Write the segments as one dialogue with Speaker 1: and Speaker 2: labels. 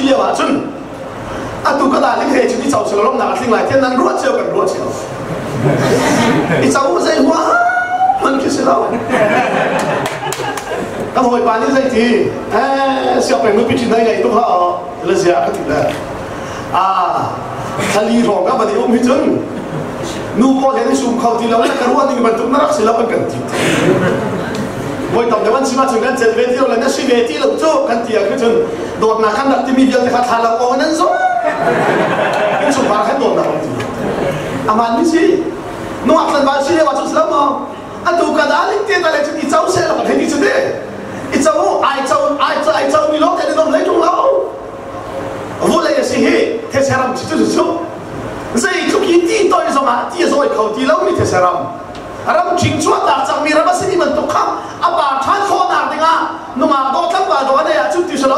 Speaker 1: si lio ahcun atu ka darling he cu i co selaw lawmhnak a tling lai tiah nan ruah cio, kan ruah cio. I co zei hua man khi si lo. Kan hawipa nih zei ti eh siapeng nupi ṭhi dai ngai tuk ha la zia ka ti le ah thali hrawng ka ban i um hi cun nu pawl he ni sum kho ti lo le ka ruah ning bantuk na rak si lo kan kan ti. Voi tam deuh an sim ahcun kan cel ve ti lo le na si ve ti lo cu kan ti ah cun dawtnak kan rak timi vialte kha thla lo aw nan zo in chungkhar khan dawtnak um ti aman mi si. Nungak tlanval si lio ah cun si lo maw? Atu kan aling te ta le cun i co se lo kan hei ti cu te i co ai co ai co ai co mi lo te ni dom lei tung lo vulei a si hi theseram chi cu cu zeitluk i ti toi zongah ti a zawi kho ti lo mi theseram ram ṭhing chuahtak cangmi ram a simi bantuk kha a par ṭhan khawhnak dingah nungak dawh tlangval dawh a nei ahcun ti si lo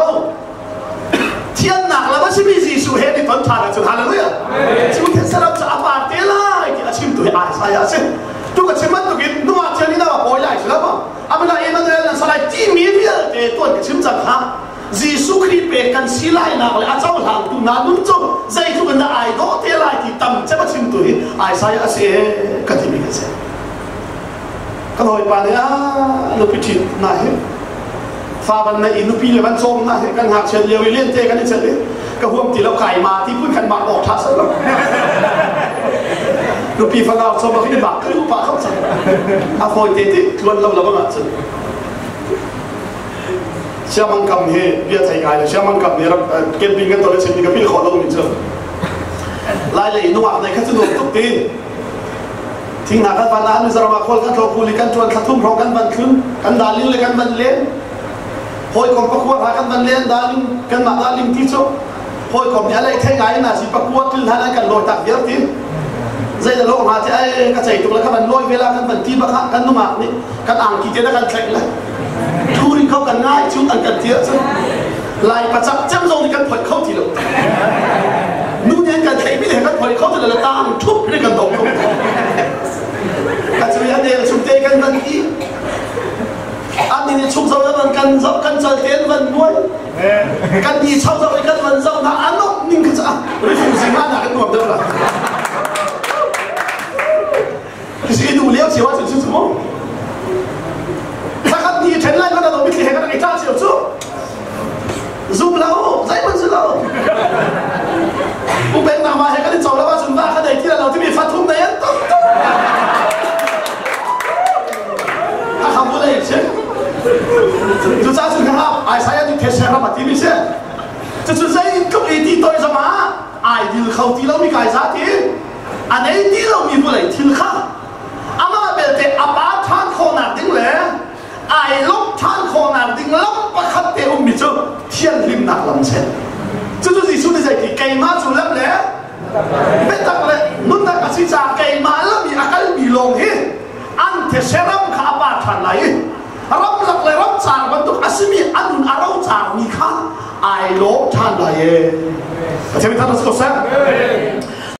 Speaker 1: thiannak lam a simi Jesuh he ni ton ṭhan ahcun. Hallelujah! Cu theseram cu a par te lai ti a chimtu hi Isaiah a si. Tu ka chim bantukin nungak thian in a pawi lai si lo maw? Amina Emmanuel nan salai timi vialte tuan ka chim cang kha. Jesuh Khrih pek kan si lainak le a cohlangtu hna nun cu zeitluk in dah ai dawh te lai ti tam cem a chimtu hi Isaiah a si e ka timi kan si. Kan hawipa nih a nupi ṭhit na hi fa van nei i nupi le van cawm na hi kan ngakchiat lio i lente kan i celh i ka huam ti lo kai ma ti phun khan mak awk ṭha sal lo. Nupi fanau cawm ah khin bak ka duh pah kho cang. A fawi te ti tluan lo lo bang ahcun. Siamang kam hi bia thei ngai le siamang kam nih ram camping kan tuah le chim ka pil khawh lo mi cu lai lei nungak nei kha cu nuam tuk ti thing hna kan van ah Mizoram ah khual kan tlo phuli kan tuan thla thum hrawng kan van thlun kan daling le kan van len hawikom pakua hna kan van len daling kan mah daling ti cu hawikom nih a lei thei ngai na si pakua til hna kan lawi tak viar ti zei da lo hna ti ai ka cei tuk le ka van lawi ve la kan van ti bak kan nungak nih kan angki te na kan thlek le Thuri kho kan ngai cu an kan ti ahcun Lai pacak cem zong nih kan phoih kho ti lo. Nu nih an kan theihmi le kan phoih kho ti lo le tang thup in kan dong kho. Ka cu an el chung te kan van i an nih chung zo van kan zo kan cal te an van muai kan ni chau zo kan van zo na anok ning kha cha refugee ma na kan nuam deuh la. Si du lio cio ahcun cu mu thakhat ni ṭhen lai mana lo mitthli he kan i tla cio cu zum lo zeihmanh si lo upeng nama he kan i co lo ahcun va kha dei ti lo timi fathum nei an tuk tuk a kham bu lei si cucaah cun kha Isaiah nih these ram a timi si cucu zeitluk i ti toi zong ah ai dil kho ti lomi kai za ti a nei ti lomi vawlei thil kha amah belte a pa ṭhan khawhnak ding le ai lawmh ṭhan khawhnak ding lam pakhat te ummi cu thianhlimnak lam si. Cucu Jesuh nih zeiti keimah cu lam le biatak le nunnak a si caah keimah lam i a kalmi lawng hi an theseram kha a pa ṭhan lai i ramlak le ramcar bantuk a simi a nun a rocarmi kha ai lawm ṭhan lai e. Pathian mi thang ko seh.